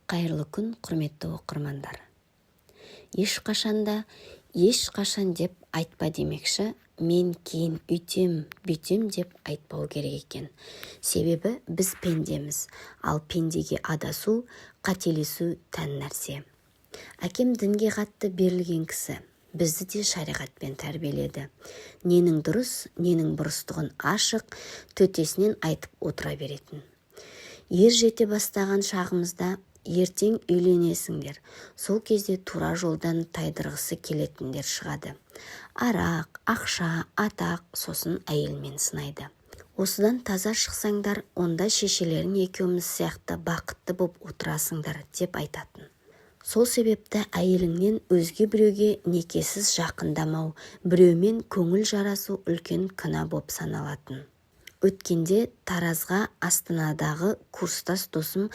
Қайырлы күн, құрметті оқырмандар! Ешқашан да «ешқашан» деп айтпа демекші, мен кейін үйтем, бүйтем деп айтпау керек екен. Себебі біз пендеміз, ал пендеге адасу, қателесу тән нәрсе. Әкем дінге қатты берілген кісі, бізді де шариғатпен тәрбиеледі. Ненің дұрыс, ненің бұрыстығын ашық, төтесінен айтып отыра беретін. Ер жете бастаған шағымызда: «Ертең үйленесіңдер, сол кезде тура жолдан тайдырғысы келетіндер шығады. Арақ, ақша, атақ, сосын әйелмен сынайды. Осыдан таза шықсаңдар, онда шешелерің екеуміз сияқты бақытты боп отырасыңдар», – деп айтатын. Сол себепті әйеліңнен өзге біреуге некесіз жақындамау, біреумен көңіл жарасу үлкен күнә боп саналатын. Өткенде Таразға Астанадағы курстас досым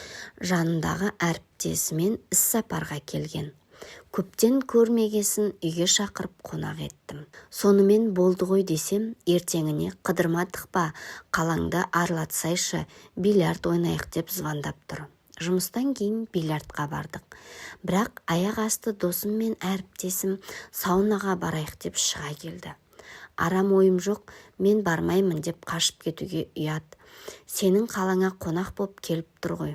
жанындағы әріптесімен іссапарға келген. Көптен көрмегесін, үйге шақырып қонақ еттім. Сонымен болды ғой десем, ертеңіне «Қыдырмадық па, қалаңды аралатсайшы, бильярд ойнайық» деп звондап тұр. Жұмыстан кейін бильярдқа бардық. Бірақ аяқ асты досым мен әріптесім «Саунаға барайық» деп шыға келді. Арам ойым жоқ, мен бармаймын деп қашып кетуге ұят, сенің қалаңа қонақ боп келіп тұр ғой.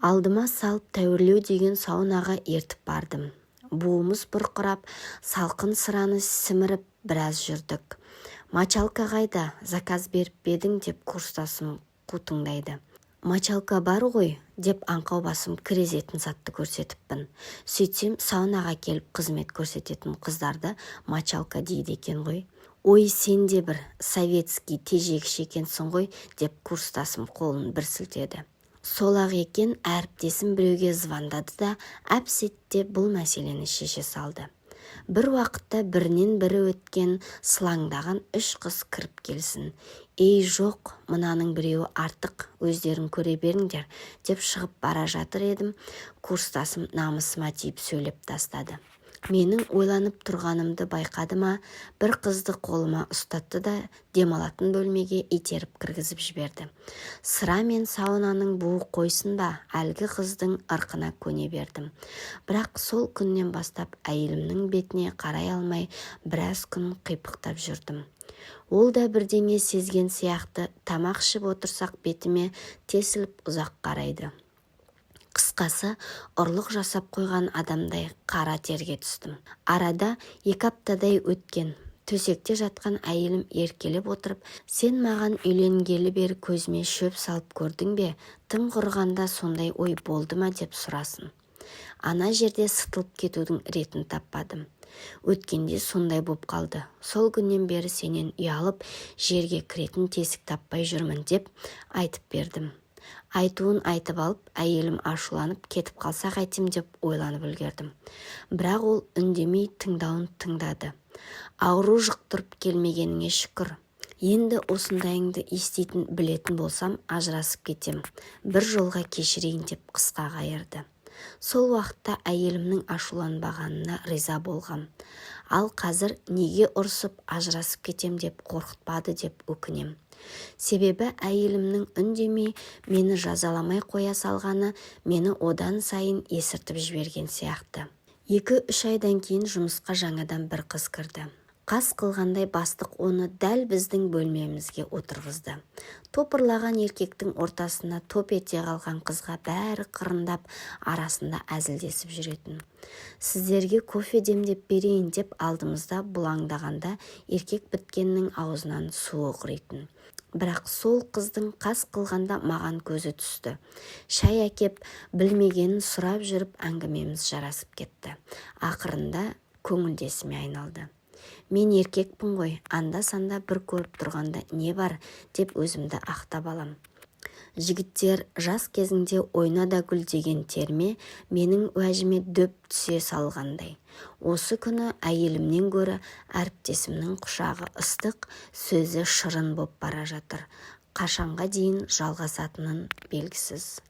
Алдыма салып, тәуірлеу деген саунаға ертіп бардым. Буымыз бұрқырап, салқын сыраны сіміріп біраз жүрдік. «Мочалка қайда, заказ беріп пе едің?» – деп курстасым қутыңдайды. «Мочалка бар ғой», – деп аңқау басым кірезетін затты көрсетіппін. Сөйтсем, саунаға келіп қызмет көрсететін қыздарды мочалка дейді екен ғой. «Ой, сен де бір советский тежегіш екенсің ғой», – деп курстасым қолын бір сілтеді. Сол-ақ екен, әріптесім біреуге звондады да, әп-сәтте бұл мәселені шеше салды. Бір уақытта бірінен бірі өткен сылаңдаған үш қыз кіріп келсін. «Ей, жоқ, мынаның біреуі артық, өздерің көре беріңдер», – деп шығып бара жатыр едім, курстасым намысыма тиіп сөйлеп тастады. Менің ойланып тұрғанымды байқады ма, бір қызды қолыма ұстатты да, демалатын бөлмеге итеріп кіргізіп жіберді. Сыра мен саунаның буы қойсын ба, әлгі қыздың ырқына көне бердім. Бірақ сол күннен бастап әйелімнің бетіне қарай алмай, біраз күн қипақтап жүрдім. Ол да бірдеңе сезген сияқты, тамақ ішіп отырсақ, бетіме тесіліп ұзақ қарайды. Қысқасы, ұрлық жасап қойған адамдай қара терге түстім. Арада 2 аптадай өткен. Төсекте жатқан әйелім еркелеп отырып: «Сен маған үйленгелі бері көзіме шөп салып көрдің бе? Тым құрығанда сондай ой болды ма?» – деп сұрасын. Ана жерде сытылып кетудің ретін таппадым. «Өткенде сондай боп қалды. Сол күннен бері сенен ұялып, жерге кіретін тесік таппай жүрмін», – деп айтып бердім. Айтуын айтып алып, әйелім ашуланып кетіп қалса қайтем деп ойланып үлгердім. Бірақ ол үндемей тыңдауын тыңдады. «Ауру жұқтырып келмегеніңе шүкір. Енді осындайыңды еститін, білетін болсам, ажырасып кетем, бір жолға кешірейін», – деп қысқа қайырды. Сол уақытта әйелімнің ашуланбағанына риза болғам. Ал қазір неге ұрсып, ажырасып кетем деп қорқытпады деп өкінем. Себебі әйелімнің үндемей, мені жазаламай қоя салғаны мені одан сайын есіртіп жіберген сияқты. 2-3 айдан кейін жұмысқа жаңадан бір қыз кірді. Қас қылғандай бастық оны дәл біздің бөлмемізге отырғызды. Топырлаған еркектің ортасына топ ете қалған қызға бәрі қырындап, арасында әзілдесіп жүретін. «Сіздерге кофе демдеп берейін», – деп алдымызда бұлаңдағанда, еркек біткеннің аузынан суы құритын. Бірақ сол қыздың қас қылғанда маған көзі түсті. Шай әкеп, білмегенін сұрап жүріп, әңгімеміз жарасып кетті. Ақырында көңілдесіме айналды. Мен еркекпін ғой, анда-санда бір көріп тұрғанда не бар деп өзімді ақтап алам. «Жігіттер, жас кезіңде ойна да күл» деген терме менің уәжіме дөп түсе салғандай. Осы күні әйелімнен гөрі әріптесімнің құшағы ыстық, сөзі шырын боп бара жатыр. Қашанға дейін жалғасатынын белгісіз.